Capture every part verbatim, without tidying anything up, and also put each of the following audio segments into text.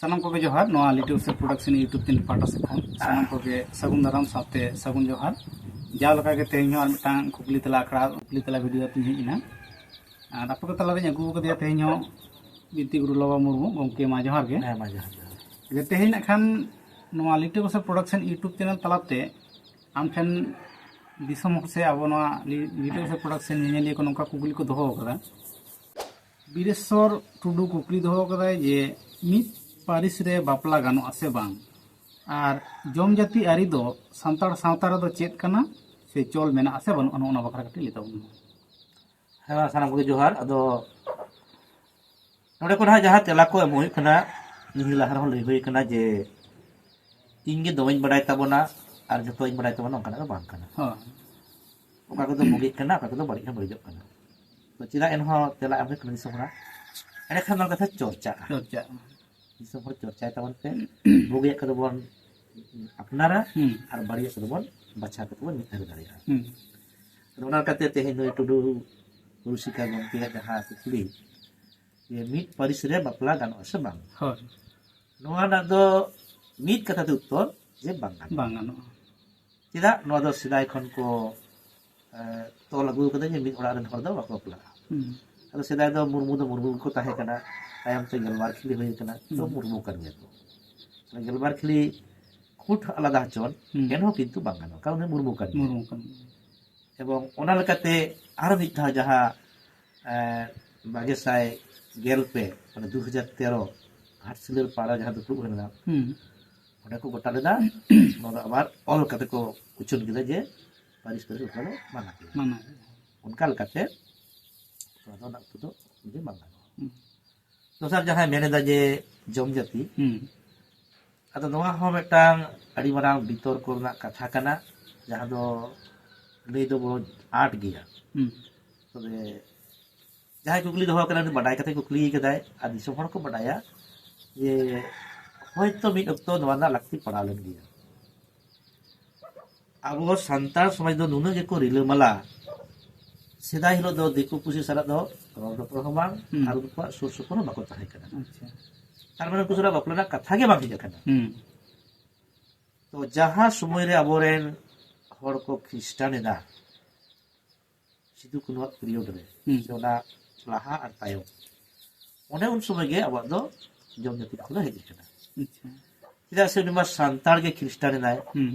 ᱥᱟᱱᱟᱢ ᱠᱚᱜᱮ ᱡᱚᱦᱟᱨ᱾ ᱱᱚᱣᱟ ᱞᱤᱴᱟᱹ ᱩᱥᱩᱞ ᱯᱨᱚᱰᱟᱠᱥᱚᱱ YouTube ᱪᱮᱱᱮᱞ ᱯᱟᱦᱴᱟ ᱥᱮᱫ ᱠᱷᱚᱱ ᱥᱟᱱᱟᱢ ᱠᱚᱜᱮ ᱥᱟᱹᱜᱩᱱ ᱫᱟᱨᱟᱢ ᱥᱟᱶᱛᱮ ᱥᱟᱹᱜᱩᱱ ᱡᱚᱦᱟᱨ᱾ ᱡᱟᱣ ᱞᱮᱠᱟ ᱜᱮ ᱛᱮᱦᱮᱧ ᱦᱚᱸ ᱟᱨ ᱢᱤᱫᱴᱟᱝ ᱠᱩᱠᱞᱤ ᱛᱮᱞᱟ ᱟᱠᱷᱲᱟ, ᱠᱩᱠᱞᱤ ᱛᱮᱞᱟ ᱵᱷᱤᱰᱤᱭᱳ ᱟᱛᱮᱧ ᱦᱮᱡ ᱮᱱᱟ᱾ ᱟᱨ ᱟᱯᱮ ᱠᱚ ᱛᱟᱞᱟᱨᱤᱧ ᱟᱹᱜᱩ ᱟᱠᱟᱫᱮᱭᱟ ᱛᱮᱦᱮᱧ ᱦᱚᱸ ᱵᱤᱱᱛᱤ ᱜᱩᱨᱩ ᱞᱚᱵᱟ ᱢᱩᱨᱢᱩ ᱜᱚᱢᱠᱮ, ᱢᱟ ᱡᱚᱦᱟᱨ ᱜᱮ᱾ ᱦᱮᱸ, ᱢᱟ ᱡᱚᱦᱟᱨ, ᱡᱚᱦᱟᱨ᱾ ᱛᱮᱦᱮᱧ ᱱᱟᱜ ᱠᱷᱟᱱ ᱱᱚᱣᱟ ᱞᱤᱴᱟᱹ ᱩᱥᱩᱞ ᱯᱨᱚᱰᱟᱠᱥᱚᱱ YouTube ᱪᱮᱱᱮᱞ ᱛᱟᱞᱟᱛᱮ ᱟᱢ ᱴᱷᱮᱱ ᱫᱤᱥᱚᱢ ᱦᱚᱲ ᱥᱮ ᱟᱵᱚ ᱱᱚᱣᱟ ᱞᱤ-, ᱞᱤᱴᱟᱹ ᱩᱥᱩᱞ ᱯᱨᱚᱰᱟᱠᱥᱚᱱ ᱧᱮᱧᱮᱞᱤᱭᱟᱹ ᱠᱚ ᱱᱚᱝᱠᱟ ᱠᱩᱠᱞᱤ ᱠᱚ ᱫᱚᱦᱚ ᱟᱠᱟᱫᱟ᱾ ᱵᱤᱨᱮᱥᱣᱚᱨ ᱴᱩᱰᱩ ᱠᱩᱠᱞᱤ ᱫᱚᱦᱚ ᱟᱠᱟᱫᱟᱭ ᱡᱮ, ᱢᱤᱫ ᱯᱟᱹᱨᱤᱥ ᱨᱮ ᱵᱟᱯᱞᱟ ᱜᱟᱱᱚᱜᱼᱟ ᱥᱮ ᱵᱟᱝ? ᱟᱨ ᱡᱚᱢ ᱡᱟᱹᱛᱤ ᱟᱹᱨᱤ ᱫᱚ ᱥᱟᱱᱛᱟᱲ ᱥᱟᱶᱛᱟ ᱨᱮᱫᱚ ᱪᱮᱫ ᱠᱟᱱᱟ ᱥᱮ ᱪᱚᱞ ᱢᱮᱱᱟᱜᱼᱟ ᱥᱮ ᱵᱟᱹᱱᱩᱜᱼᱟ? ᱱᱚᱜᱼᱚ ᱱᱚᱣᱟ ᱵᱟᱠᱷᱨᱟ ᱠᱟᱹᱴᱤᱡ ᱞᱟᱹᱭ ᱛᱟᱵᱚᱱ ᱢᱮ᱾ ᱦᱮᱸ, ᱥᱟᱱᱟᱢ ᱠᱚᱜᱮ ᱡᱚᱦᱟᱨ᱾ ᱟᱫᱚ ᱱᱚᱰᱮ ᱠᱷᱚᱱ ᱦᱟᱸᱜ ᱡᱟᱦᱟᱸ ᱛᱮᱞᱟ ᱠᱚ ᱮᱢ ᱦᱩᱭᱩᱜ ᱠᱟᱱᱟ, ᱱᱤᱭᱟᱹ ᱞᱟᱦᱟ ᱨᱮᱦᱚᱸ ᱞᱟᱹᱭ ᱦᱩᱭ ᱠᱟᱱᱟ ᱡᱮ ᱤᱧ ᱜᱮ ᱫᱚᱢᱮᱧ ᱵᱟᱰᱟᱭ ᱛᱟᱵᱚᱱᱟ ᱟᱨ ᱡᱚᱛᱚᱧ ᱵᱟᱰᱟᱭ ᱛᱟᱵᱚᱱᱟ, ᱚᱱᱠᱟᱱᱟᱜ ᱫᱚ ᱵᱟᱝ ᱠᱟᱱᱟ᱾ ᱦᱳᱭ᱾ ᱚᱠᱟ ᱠᱚᱫᱚ ᱵᱩᱜᱤᱜ ᱠᱟᱱᱟ, ᱚᱠᱟ ᱠᱚᱫᱚ ᱵᱟᱹᱲᱤᱡ ᱦᱚᱸ ᱵᱟᱹᱲᱤᱡᱚᱜ ᱠᱟᱱᱟ᱾ ᱛᱚ ᱪᱮᱫᱟᱜ ᱮᱱᱦᱚᱸ ᱛᱮᱞᱟ ᱮᱢ ᱦᱩᱭᱩᱜ ᱠᱟᱱᱟ ᱫᱤᱥᱚᱢ ᱦᱚᱲᱟᱜ? ᱮᱸᱰᱮᱠᱷᱟᱱ ᱱᱚᱣᱟ ᱠᱟᱛᱷᱟ ᱪᱚᱨᱪᱟᱜᱼᱟ᱾ ᱪᱚᱨᱪᱟᱜᱼᱟ᱾ ᱫᱤᱥᱚᱢ ᱦᱚᱲ ᱪᱚᱨᱪᱟᱭ ᱛᱟᱵᱚᱱ ᱯᱮ᱾ ᱵᱩᱜᱤᱭᱟᱜ ᱠᱚᱫᱚ ᱵᱚᱱ ᱟᱯᱱᱟᱨᱟ ᱦᱩᱸ᱾ ᱟᱨ ᱵᱟᱹᱲᱤᱡᱟᱜ ᱠᱚᱫᱚ ᱵᱚᱱ ᱵᱟᱪᱷᱟᱣ ᱠᱟᱛᱮ ᱵᱚᱱ ᱢᱤᱫ ᱫᱷᱟᱨᱮ ᱫᱟᱲᱮᱭᱟᱜᱼᱟ᱾ ᱦᱩᱸ᱾ ᱟᱫᱚ ᱚᱱᱟ ᱞᱮᱠᱟᱛᱮ ᱛᱮᱦᱮᱧ ᱱᱩᱭ ᱴᱩᱰᱩ ᱨᱩᱥᱤᱠᱟ ᱜᱚᱢᱠᱮᱭᱟᱜ ᱡᱟᱦᱟᱸ ᱠᱩᱠᱞᱤ, ᱡᱮ ᱢᱤᱫ ᱯᱟᱹᱨᱤᱥ ᱨᱮ ᱵᱟᱯᱞᱟ ᱜᱟᱱᱚᱜᱼᱟ ᱥᱮ ᱵᱟᱝ? ᱦᱳᱭ᱾ ᱱᱚᱣᱟ ᱨᱮᱱᱟᱜ ᱫᱚ ᱢᱤᱫ ᱠᱟᱛᱷᱟ ᱛᱮ ᱩᱛᱛᱚᱨ ᱡᱮ ᱵᱟᱝ ᱜᱟᱱᱚᱜᱼᱟ᱾ ᱵᱟᱝ ᱜᱟᱱᱚᱜᱼᱟ᱾ ᱪᱮᱫᱟᱜ? ᱱᱚᱣᱟ ᱫᱚ ᱥᱮᱫᱟᱭ ᱠᱷᱚᱱ ᱠᱚ, ᱮ, ᱛᱚᱞ ᱟᱹᱜᱩ ᱠᱟᱫᱟ ᱡᱮ ᱢᱤᱫ ᱚᱲᱟᱜ ᱨᱮᱱ ᱦᱚᱲ ᱫᱚ ᱵᱟᱠᱚ ᱵᱟᱯᱞᱟᱜᱼᱟ᱾ ᱦᱩᱸ᱾ ᱟᱫᱚ ᱥᱮᱫᱟᱭ ᱫᱚ ᱢᱩᱨᱢᱩ ᱫᱚ ᱢᱩᱨᱢᱩ ᱜᱮᱠᱚ ᱛᱟᱦᱮᱸ ᱠᱟᱱᱟ, ᱛᱟᱭᱚᱢ ᱛᱮ ᱜᱮᱞᱵᱟᱨ ᱠᱷᱤᱞᱤ ᱦᱩᱭ ᱠᱟᱱᱟ, ᱛᱚ ᱦᱩᱸ᱾ ᱢᱩᱨᱢᱩ ᱠᱟᱱ ᱜᱮᱭᱟ ᱠᱚ᱾ ᱜᱮᱞᱵᱟᱨ ᱠᱷᱤᱞᱤ ᱠᱷᱩᱴ ᱟᱞᱟᱫᱟ ᱦᱚᱪᱚᱱ, ᱦᱩᱸ᱾ ᱮᱱᱦᱚᱸ ᱠᱤᱱᱛᱩ ᱵᱟᱝ ᱜᱟᱱᱚᱜᱼᱟ, ᱠᱟᱨᱚᱱ ᱩᱱᱤ ᱢᱩᱨᱢᱩ ᱠᱟᱱ ᱜᱮᱭᱟ᱾ ᱢᱩᱨᱢᱩ ᱠᱟᱱ ᱜᱮᱭᱟ᱾ ᱮᱵᱚᱝ ᱚᱱᱟ ᱞᱮᱠᱟᱛᱮ ᱟᱨ ᱢᱤᱫ ᱫᱷᱟᱣ ᱡᱟᱦᱟᱸ, ᱮ, ᱵᱟᱜᱮ ᱥᱟᱭ ᱜᱮᱞ ᱯᱮ, ᱢᱟᱱᱮ ᱫᱩ ᱦᱟᱡᱟᱨ ᱛᱮᱨᱚ ᱜᱷᱟᱴᱥᱤᱞᱟᱹ ᱯᱟᱲᱟ ᱡᱟᱦᱟᱸ ᱫᱩᱯᱲᱩᱵ ᱦᱩᱭ ᱞᱮᱱᱟ, ᱦᱩᱸ᱾ ᱚᱸᱰᱮ ᱠᱚ ᱜᱚᱴᱟ ᱞᱮᱫᱟ, ᱱᱚᱣᱟ ᱫᱚ ᱟᱵᱟᱨ ᱚᱞ ᱠᱟᱛᱮ ᱠᱚ ᱩᱪᱷᱟᱹᱱ ᱠᱮᱫᱟ ᱡᱮ ᱯᱟᱹᱨᱤᱥ ᱯᱟᱹᱨᱤᱥ ᱵᱟᱯᱞᱟ ᱫᱚ ᱢᱟᱱᱟ ᱜᱮᱭᱟ᱾ ᱢᱟᱱᱟ ᱜᱮᱭᱟ᱾ ᱚᱱᱠᱟ ᱞᱮᱠᱟᱛᱮ ᱱᱚᱣᱟ ᱫᱚ ᱚᱱᱟ ᱚᱠᱛᱚ ᱫᱚ ᱡᱮ ᱵᱟᱝ ᱜᱟᱱᱚᱜᱼᱟ᱾ ᱦᱩᱸ᱾ ᱫᱚᱥᱟᱨ ᱡᱟᱦᱟᱸᱭ ᱢᱮᱱ ᱮᱫᱟ ᱡᱮ ᱡᱚᱢ ᱡᱟᱹᱛᱤ, ᱦᱩᱸ᱾ ᱟᱫᱚ ᱱᱚᱣᱟ ᱦᱚᱸ ᱢᱤᱫᱴᱟᱝ ᱟᱹᱰᱤ ᱢᱟᱨᱟᱝ ᱵᱤᱛᱚᱨᱠᱚ ᱨᱮᱱᱟᱜ ᱠᱟᱛᱷᱟ ᱠᱟᱱᱟ, ᱡᱟᱦᱟᱸ ᱫᱚ ᱞᱟᱹᱭ ᱫᱚ ᱵᱚᱲᱚ ᱟᱸᱴ ᱜᱮᱭᱟ᱾ ᱦᱩᱸ᱾ ᱛᱚᱵᱮ ᱡᱟᱦᱟᱸᱭ ᱠᱩᱠᱞᱤ ᱫᱚᱦᱚ ᱠᱟᱱᱟ, ᱩᱱᱤ ᱵᱟᱰᱟᱭ ᱠᱟᱛᱮ ᱠᱩᱠᱞᱤ ᱠᱟᱫᱟᱭ, ᱟᱨ ᱫᱤᱥᱚᱢ ᱦᱚᱲ ᱠᱚ ᱵᱟᱰᱟᱭᱟ ᱡᱮ ᱦᱚᱭᱛᱚ ᱢᱤᱫ ᱚᱠᱛᱚ ᱱᱚᱣᱟ ᱨᱮᱱᱟᱜ ᱞᱟᱹᱠᱛᱤ ᱯᱟᱲᱟᱣ ᱞᱮᱱ ᱜᱮᱭᱟ᱾ ᱟᱵᱚ ᱥᱟᱱᱛᱟᱲ ᱥᱚᱢᱟᱡᱽ ᱫᱚ ᱱᱩᱱᱟᱹᱜ ᱜᱮᱠᱚ ᱨᱤᱞᱟᱹᱢᱟᱞᱟ, ᱥᱮᱫᱟᱭ ᱦᱤᱞᱳᱜ ᱫᱚ ᱫᱤᱠᱩ ᱯᱩᱥᱤ ᱥᱟᱞᱟᱜ ᱫᱚ ᱨᱚᱲ ᱨᱚᱯᱚᱲ ᱦᱚᱸ ᱵᱟᱝ, ᱦᱩᱸ᱾ ᱟᱨ ᱩᱱᱠᱩᱣᱟᱜ ᱥᱩᱨ ᱥᱩᱯᱩᱨ ᱦᱚᱸ ᱵᱟᱠᱚ ᱛᱟᱦᱮᱸ ᱠᱟᱱᱟ᱾ ᱟᱪᱪᱷᱟ᱾ ᱛᱟᱨ ᱢᱟᱱᱮ ᱩᱱᱠᱩ ᱥᱟᱞᱟᱜ ᱵᱟᱯᱞᱟ ᱨᱮᱱᱟᱜ ᱠᱟᱛᱷᱟ ᱜᱮ ᱵᱟᱝ ᱦᱮᱡ ᱟᱠᱟᱱᱟ᱾ ᱦᱩᱸ᱾ ᱛᱚ ᱡᱟᱦᱟᱸ ᱥᱚᱢᱚᱭ ᱨᱮ ᱟᱵᱚᱨᱮᱱ ᱦᱚᱲ ᱠᱚ ᱠᱷᱨᱤᱥᱴᱟᱱ ᱮᱱᱟ, ᱥᱤᱫᱩ ᱠᱟᱹᱱᱦᱩᱣᱟᱜ ᱯᱤᱨᱤᱭᱳᱰ ᱨᱮ, ᱦᱩᱸ᱾ ᱥᱮ ᱚᱱᱟ ᱞᱟᱦᱟ ᱟᱨ ᱛᱟᱭᱚᱢ, ᱚᱱᱮ ᱩᱱ ᱥᱚᱢᱚᱭ ᱜᱮ ᱟᱵᱚᱣᱟᱜ ᱫᱚ ᱡᱚᱢ ᱡᱟᱹᱛᱤ ᱠᱷᱚᱱ ᱫᱚ ᱦᱮᱡ ᱟᱠᱟᱱᱟ᱾ ᱟᱪᱪᱷᱟ᱾ ᱪᱮᱫᱟᱜ ᱥᱮ ᱩᱱᱤ ᱢᱟ ᱥᱟᱱᱛᱟᱲ ᱜᱮ ᱠᱷᱨᱤᱥᱴᱟᱱ ᱮᱱᱟᱭ᱾ ᱦᱩᱸ᱾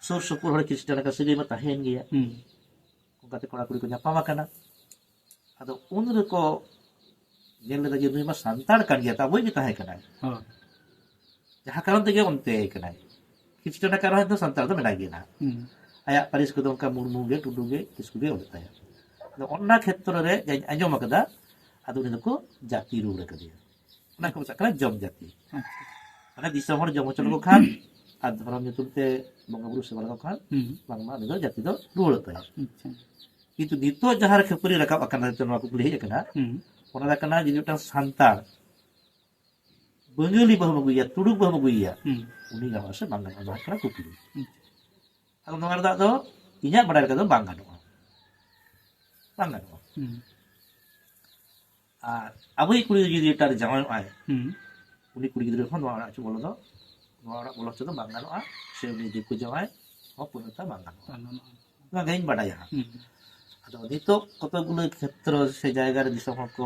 ᱥᱩᱨ ᱥᱩᱯᱩᱨ ᱦᱚᱲ ᱠᱷᱨᱤᱥᱴᱟᱱ ᱟᱠᱟᱱ ᱥᱟᱹᱜᱟᱹᱭ ᱢᱟ ᱛᱟᱦᱮᱸᱭᱮᱱ ᱜᱮᱭᱟ᱾ ᱦᱩᱸ᱾ ᱚᱱᱠᱟᱛᱮ ᱠᱚᱲᱟ ᱠᱩᱲᱤ ᱠᱚ ᱧᱟᱯᱟᱢ ᱟᱠᱟᱱᱟ᱾ ᱟᱫᱚ ᱩᱱ ᱨᱮᱠᱚ ᱧᱮᱞ ᱞᱮᱫᱟ ᱡᱮ ᱱᱩᱭ ᱢᱟ ᱥᱟᱱᱛᱟᱲ ᱠᱟᱱ ᱜᱮᱭᱟ, ᱛᱚ ᱟᱵᱚᱭᱤᱡ ᱜᱮ ᱛᱟᱦᱮᱸ ᱠᱟᱱᱟᱭ᱾ ᱦᱳᱭ᱾ ᱡᱟᱦᱟᱸ ᱠᱟᱨᱚᱱ ᱛᱮᱜᱮ ᱚᱱᱛᱮ ᱠᱟᱱᱟᱭ, ᱠᱷᱨᱤᱥᱴᱟᱱ ᱠᱟᱨᱚᱱ ᱫᱚ ᱥᱟᱱᱛᱟᱲ ᱫᱚ ᱢᱮᱱᱟᱭ ᱜᱮᱭᱟ ᱱᱟᱦᱟᱜ᱾ ᱦᱩᱸ᱾ ᱟᱭᱟᱜ ᱯᱟᱹᱨᱤᱥ ᱠᱚᱫᱚ ᱚᱱᱠᱟ ᱢᱩᱨᱢᱩ ᱜᱮ, ᱴᱩᱰᱩ ᱜᱮ, ᱠᱤᱥᱠᱩ ᱜᱮ ᱚᱞᱮᱫ ᱛᱟᱭᱟ᱾ ᱟᱫᱚ ᱚᱱᱟ ᱠᱷᱮᱛᱨᱚ ᱨᱮ ᱡᱟᱧ ᱟᱸᱡᱚᱢ ᱟᱠᱟᱫᱟ, ᱟᱫᱚ ᱩᱱᱤ ᱫᱚᱠᱚ ᱡᱟᱹᱛᱤ ᱨᱩᱣᱟᱹᱲ ᱟᱠᱟᱫᱮᱭᱟ᱾ ᱚᱱᱟ ᱠᱚ ᱢᱮᱛᱟᱜ ᱠᱟᱱᱟ ᱡᱚᱢ ᱡᱟᱹᱛᱤ᱾ ᱟᱪᱪᱷᱟ᱾ ᱢᱟᱱᱮ ᱫᱤᱥᱚᱢ ᱦᱚᱲ ᱡᱚᱢ ᱦᱚᱪᱚ ᱞᱮᱠᱚ ᱠᱷᱟᱱ ᱟᱨ ᱫᱷᱚᱨᱚᱢ ᱧᱩᱛᱩᱢ ᱛᱮ ᱵᱚᱸᱜᱟ ᱵᱩᱨᱩ ᱥᱮᱵᱟ ᱞᱮᱠᱚ ᱠᱷᱟᱱ, ᱦᱩᱸ᱾ ᱵᱟᱝᱢᱟ ᱩᱱᱤ ᱫᱚ ᱡᱟᱹᱛᱤ ᱫᱚ ᱨᱩᱣᱟᱹᱲᱚᱜ ᱛᱟᱭᱟ᱾ ᱟᱪᱪᱷᱟ᱾ ᱠᱤᱱᱛᱩ ᱱᱤᱛᱚᱜ ᱡᱟᱦᱟᱸ ᱨᱮ ᱠᱷᱟᱹᱯᱟᱹᱨᱤ ᱨᱟᱠᱟᱵ ᱟᱠᱟᱱᱟ, ᱱᱤᱛᱚᱜ ᱱᱚᱣᱟ ᱠᱩᱠᱞᱤ ᱦᱮᱡ ᱟᱠᱟᱱᱟ, ᱦᱩᱸ᱾ ᱚᱱᱟ ᱫᱚ ᱠᱟᱱᱟ ᱡᱩᱫᱤ ᱢᱤᱫᱴᱟᱝ ᱥᱟᱱᱛᱟᱲ ᱵᱟᱝᱟᱞᱤ ᱵᱟᱹᱦᱩᱢ ᱟᱹᱜᱩᱭᱮᱭᱟ, ᱛᱩᱲᱩᱠ ᱵᱟᱹᱦᱩᱢ ᱟᱹᱜᱩᱭᱮᱭᱟ, ᱦᱩᱸ᱾ ᱩᱱᱤ ᱜᱟᱱᱚᱜᱼᱟ ᱥᱮ ᱵᱟᱝ ᱜᱟᱱᱚᱜᱼᱟ, ᱱᱚᱣᱟ ᱠᱟᱱᱟ ᱠᱩᱠᱞᱤ᱾ ᱦᱩᱸ᱾ ᱟᱫᱚ ᱱᱚᱣᱟ ᱨᱮᱫᱚ ᱟᱫᱚ ᱤᱧᱟᱹᱜ ᱵᱟᱰᱟᱭ ᱞᱮᱠᱟ ᱫᱚ ᱵᱟᱝ ᱜᱟᱱᱚᱜᱼᱟ, ᱵᱟᱝ ᱜᱟᱱᱚᱜᱼᱟ᱾ ᱦᱩᱸ᱾ ᱟᱨ ᱟᱵᱚᱭᱤᱡ ᱠᱩᱲᱤ ᱡᱩᱫᱤ ᱮᱴᱟᱜ ᱨᱮ ᱡᱟᱶᱟᱭᱚᱜᱼᱟᱭ, ᱦᱩᱸ᱾ ᱩᱱᱤ ᱠᱩᱲᱤ ᱜᱤᱫᱽᱨᱟᱹ ᱦᱚᱸ ᱱᱚᱣᱟ ᱚᱲᱟᱜ ᱪᱚ ᱵᱚᱞᱚ ᱫᱚ, ᱱᱚᱣᱟ ᱚᱲᱟᱜ ᱵᱚᱞᱚ ᱦᱚᱪᱚ ᱫᱚ ᱵᱟᱝ ᱜᱟᱱᱚᱜᱼᱟ, ᱥᱮ ᱩᱱᱤ ᱫᱤᱠᱩ ᱡᱟᱶᱟᱭ ᱦᱚᱸ ᱯᱩᱨᱟᱹᱴᱟ ᱵᱟᱝ ᱜᱟᱱᱚᱜᱼᱟ᱾ ᱵᱟᱝ ᱜᱟᱱᱚᱜᱼᱟ᱾ ᱱᱚᱣᱟ ᱜᱮᱧ ᱵᱟᱰᱟᱭᱟ ᱦᱟᱸᱜ᱾ ᱦᱩᱸ᱾ ᱟᱫᱚ ᱱᱤᱛᱚᱜ ᱠᱚᱛᱚ ᱜᱩᱞᱟᱹ ᱠᱷᱮᱛᱨᱚ ᱥᱮ ᱡᱟᱭᱜᱟ ᱨᱮ ᱫᱤᱥᱚᱢ ᱦᱚᱲ ᱠᱚ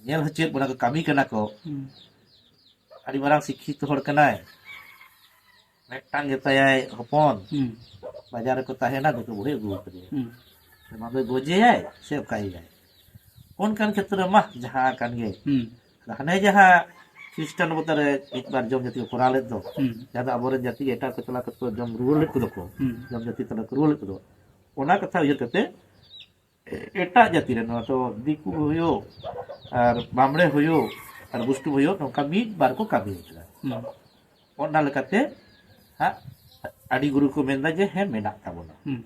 ᱧᱮᱞ ᱦᱚᱪᱚᱭᱮᱫ ᱵᱚᱱᱟ ᱠᱚ, ᱠᱟᱹᱢᱤ ᱠᱟᱱᱟ ᱠᱚ᱾ ᱦᱩᱸ᱾ ᱟᱹᱰᱤ ᱢᱟᱨᱟᱝ ᱥᱤᱠᱠᱷᱤᱛ ᱦᱚᱲ ᱠᱟᱱᱟᱭ, ᱢᱤᱫᱴᱟᱝ ᱜᱮᱛᱟᱭᱟᱭ ᱦᱚᱯᱚᱱ, ᱦᱩᱸ᱾ ᱵᱟᱡᱟᱨ ᱨᱮᱠᱚ ᱛᱟᱦᱮᱱᱟ, ᱫᱤᱠᱩ ᱵᱟᱹᱦᱩᱭ ᱟᱹᱜᱩ ᱟᱠᱟᱫᱮᱭᱟ᱾ ᱦᱩᱸ᱾ ᱵᱟᱝ ᱫᱚᱭ ᱜᱚᱡᱮᱭᱟᱭ ᱥᱮ ᱚᱠᱟᱭᱮᱭᱟᱭ, ᱚᱱᱠᱟᱱ ᱠᱷᱮᱛᱨᱚ ᱨᱮ ᱢᱟ ᱡᱟᱦᱟᱸ ᱠᱟᱱ ᱜᱮ᱾ ᱦᱩᱸ᱾ ᱦᱟᱱᱮ ᱡᱟᱦᱟᱸ ᱠᱷᱨᱤᱥᱴᱟᱱ ᱵᱚᱛᱟ ᱨᱮ ᱢᱤᱫ ᱵᱟᱨ ᱡᱚᱢ ᱡᱟᱹᱛᱤ ᱠᱚ ᱠᱚᱨᱟᱣ ᱞᱮᱫ ᱫᱚ, ᱦᱩᱸ᱾ ᱡᱟᱦᱟᱸ ᱫᱚ ᱟᱵᱚᱨᱮᱱ ᱡᱟᱹᱛᱤ ᱜᱮ ᱮᱴᱟᱜ ᱠᱚ ᱪᱟᱞᱟᱣ ᱠᱟᱛᱮ ᱠᱚ ᱡᱚᱢ ᱨᱩᱣᱟᱹᱲ ᱞᱮᱫ ᱠᱚᱫᱚ ᱠᱚ, ᱦᱩᱸ᱾ ᱡᱚᱢ ᱡᱟᱹᱛᱤ ᱛᱟᱞᱟ ᱠᱚ ᱨᱩᱣᱟᱹᱲ ᱞᱮᱫ ᱠᱚᱫᱚ, ᱚᱱᱟ ᱠᱟᱛᱷᱟ ᱩᱭᱦᱟᱹᱨ ᱠᱟᱛᱮ ᱮᱴᱟᱜ ᱡᱟᱹᱛᱤ ᱨᱮᱱ, ᱱᱚᱣᱟ ᱫᱚ ᱫᱤᱠᱩ ᱦᱩᱭᱩᱜ ᱟᱨ ᱵᱟᱢᱲᱮ ᱦᱩᱭᱩᱜ ᱟᱨ ᱵᱩᱥᱴᱩ ᱦᱩᱭᱩᱜ, ᱱᱚᱝᱠᱟ ᱢᱤᱫ ᱵᱟᱨ ᱠᱚ ᱠᱟᱹᱢᱤ ᱠᱟᱫᱟ᱾ ᱦᱩᱸ᱾ ᱚᱱᱟ ᱞᱮᱠᱟᱛᱮ ᱦᱟᱸᱜ ᱟᱹᱰᱤ ᱜᱩᱨᱩ ᱠᱚ ᱢᱮᱱᱫᱟ ᱡᱮ ᱦᱮᱸ, ᱢᱮᱱᱟᱜ ᱛᱟᱵᱚᱱᱟ᱾ ᱦᱩᱸ᱾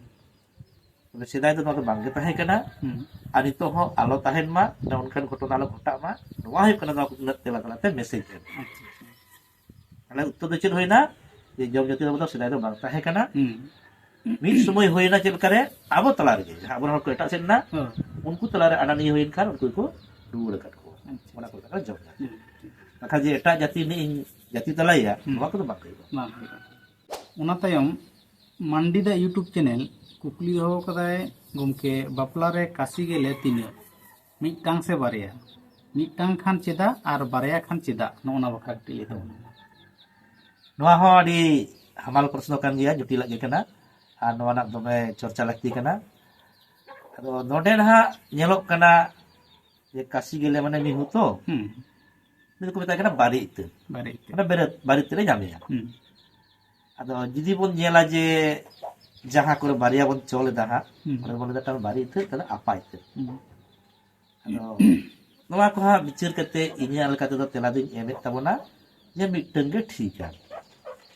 ᱛᱚᱵᱮ ᱥᱮᱫᱟᱭ ᱫᱚ ᱱᱚᱣᱟ ᱫᱚ ᱵᱟᱝᱜᱮ ᱛᱟᱦᱮᱸ ᱠᱟᱱᱟ᱾ ᱦᱩᱸ᱾ ᱟᱨ ᱱᱤᱛᱚᱜ ᱦᱚᱸ ᱟᱞᱚ ᱛᱟᱦᱮᱱ ᱢᱟ, ᱚᱱᱠᱟᱱ ᱜᱷᱚᱴᱚᱱᱟ ᱟᱞᱚ ᱜᱷᱚᱴᱟᱜ ᱢᱟ, ᱱᱚᱣᱟ ᱦᱩᱭᱩᱜ ᱠᱟᱱᱟ ᱱᱚᱣᱟ ᱠᱚ ᱛᱮᱞᱟ ᱛᱟᱞᱟᱛᱮ ᱢᱮᱥᱮᱡᱽ ᱮᱢ᱾ ᱟᱪᱪᱷᱟ, ᱟᱪᱪᱷᱟ᱾ ᱛᱟᱦᱞᱮ ᱩᱛᱛᱚᱨ ᱫᱚ ᱪᱮᱫ ᱦᱩᱭᱱᱟ? ᱡᱮ ᱡᱚᱢ ᱡᱟᱹᱛᱤ ᱫᱚ ᱟᱵᱚ ᱫᱚ ᱥᱮᱫᱟᱭ ᱫᱚ ᱵᱟᱝ ᱛᱟᱦᱮᱸ ᱠᱟᱱᱟ᱾ ᱦᱩᱸ᱾ ᱢᱤᱫ ᱥᱚᱢᱚᱭ ᱦᱩᱭᱱᱟ ᱪᱮᱫ ᱞᱮᱠᱟᱨᱮ? ᱟᱵᱚ ᱛᱟᱞᱟ ᱨᱮᱜᱮ, ᱡᱟᱦᱟᱸ ᱟᱵᱚᱨᱮᱱ ᱦᱚᱲ ᱠᱚ ᱮᱴᱟᱜ ᱥᱮᱫ ᱮᱱᱟ, ᱦᱮᱸ᱾ ᱩᱱᱠᱩ ᱛᱟᱞᱟᱨᱮ ᱟᱱᱟᱱᱤᱭᱟᱹ ᱦᱩᱭᱮᱱ ᱠᱷᱟᱱ ᱩᱱᱠᱩ ᱠᱚ ᱨᱩᱣᱟᱹᱲ ᱟᱠᱟᱫ ᱠᱚᱣᱟ᱾ ᱟᱪᱪᱷᱟ᱾ ᱚᱱᱟ ᱠᱚ ᱢᱮᱛᱟᱜ ᱠᱟᱱᱟ ᱡᱚᱢ ᱡᱟᱹᱛᱤ᱾ ᱦᱩᱸ᱾ ᱵᱟᱠᱷᱟᱱ ᱡᱮ ᱮᱴᱟᱜ ᱡᱟᱹᱛᱤ ᱨᱤᱱᱤᱡ ᱤᱧ ᱡᱟᱹᱛᱤ ᱛᱟᱞᱟᱭᱮᱭᱟ, ᱦᱩᱸ᱾ ᱱᱚᱣᱟ ᱠᱚᱫᱚ ᱵᱟᱝ ᱦᱩᱭᱩᱜᱼᱟ᱾ ᱵᱟᱝ ᱦᱩᱭᱩᱜᱼᱟ᱾ ᱚᱱᱟ ᱛᱟᱭᱚᱢ ᱢᱟᱱᱰᱤ ᱫᱟ YouTube ᱪᱮᱱᱮᱞ ᱠᱩᱠᱞᱤ ᱫᱚᱦᱚ ᱠᱟᱫᱟᱭ, ᱜᱚᱢᱠᱮ, ᱵᱟᱯᱞᱟ ᱨᱮ ᱠᱟᱥᱤ ᱜᱮᱞᱮ ᱛᱤᱱᱟᱹᱜ? ᱢᱤᱫᱴᱟᱝ ᱥᱮ ᱵᱟᱨᱭᱟ? ᱢᱤᱫᱴᱟᱝ ᱠᱷᱟᱱ ᱪᱮᱫᱟᱜ ᱟᱨ ᱵᱟᱨᱭᱟ ᱠᱷᱟᱱ ᱪᱮᱫᱟᱜ? ᱱᱚᱜᱼᱚ ᱱᱟ ᱵᱟᱠᱷᱨᱟ ᱠᱟᱹᱴᱤᱡ ᱞᱟᱹᱭ ᱛᱟᱵᱚᱱ ᱢᱮ᱾ ᱱᱚᱣᱟ ᱦᱚᱸ ᱟᱹᱰᱤ ᱦᱟᱢᱟᱞ ᱯᱨᱚᱥᱱᱚ ᱠᱟᱱ ᱜᱮᱭᱟ, ᱡᱚᱴᱤᱞᱟᱜ ᱜᱮ ᱠᱟᱱᱟ, ᱟᱨ ᱱᱚᱣᱟ ᱨᱮᱱᱟᱜ ᱫᱚᱢᱮ ᱪᱚᱨᱪᱟ ᱞᱟᱹᱠᱛᱤ ᱠᱟᱱᱟ᱾ ᱟᱫᱚ ᱱᱚᱰᱮ ᱱᱟᱦᱟᱜ ᱧᱮᱞᱚᱜ ᱠᱟᱱᱟ ᱡᱮ ᱠᱟᱥᱤ ᱜᱮᱞᱮ ᱢᱟᱱᱮ ᱢᱤᱦᱩ ᱛᱚ, ᱦᱩᱸ᱾ ᱩᱱᱤ ᱫᱚᱠᱚ ᱢᱮᱛᱟᱭ ᱠᱟᱱᱟ ᱵᱟᱨᱮ ᱤᱛᱟᱹᱫ᱾ ᱵᱟᱨᱮ ᱤᱛᱟᱹᱫ᱾ ᱢᱟᱱᱮ ᱵᱟᱨᱮ, ᱵᱟᱨᱮ ᱤᱛᱟᱹᱫ ᱨᱮ ᱧᱟᱢᱮᱭᱟ᱾ ᱦᱩᱸ᱾ ᱟᱫᱚ ᱡᱩᱫᱤ ᱵᱚᱱ ᱧᱮᱞᱟ ᱡᱮ ᱡᱟᱦᱟᱸ ᱠᱚᱨᱮ ᱵᱟᱨᱭᱟ ᱵᱚᱱ ᱪᱚᱞ ᱮᱫᱟ ᱦᱟᱸᱜ, ᱦᱩᱸ᱾ ᱚᱸᱰᱮ ᱵᱚᱱ ᱞᱟᱹᱭ ᱮᱫᱟ ᱛᱟᱦᱚᱞᱮ ᱵᱟᱨᱮ ᱤᱛᱟᱹᱫ, ᱛᱟᱦᱚᱞᱮ ᱟᱯᱟ ᱤᱛᱟᱹᱫ᱾ ᱦᱩᱸ᱾ ᱟᱫᱚ ᱱᱚᱣᱟ ᱠᱚ ᱦᱟᱸᱜ ᱵᱤᱪᱟᱹᱨ ᱠᱟᱛᱮ ᱤᱧᱟᱹᱜ ᱞᱮᱠᱟ ᱛᱮᱫᱚ ᱛᱮᱞᱟ ᱫᱚᱧ ᱮᱢᱮᱫ ᱛᱟᱵᱚᱱᱟ ᱡᱮ ᱢᱤᱫᱴᱟᱝ ᱜᱮ ᱴᱷᱤᱠᱟ᱾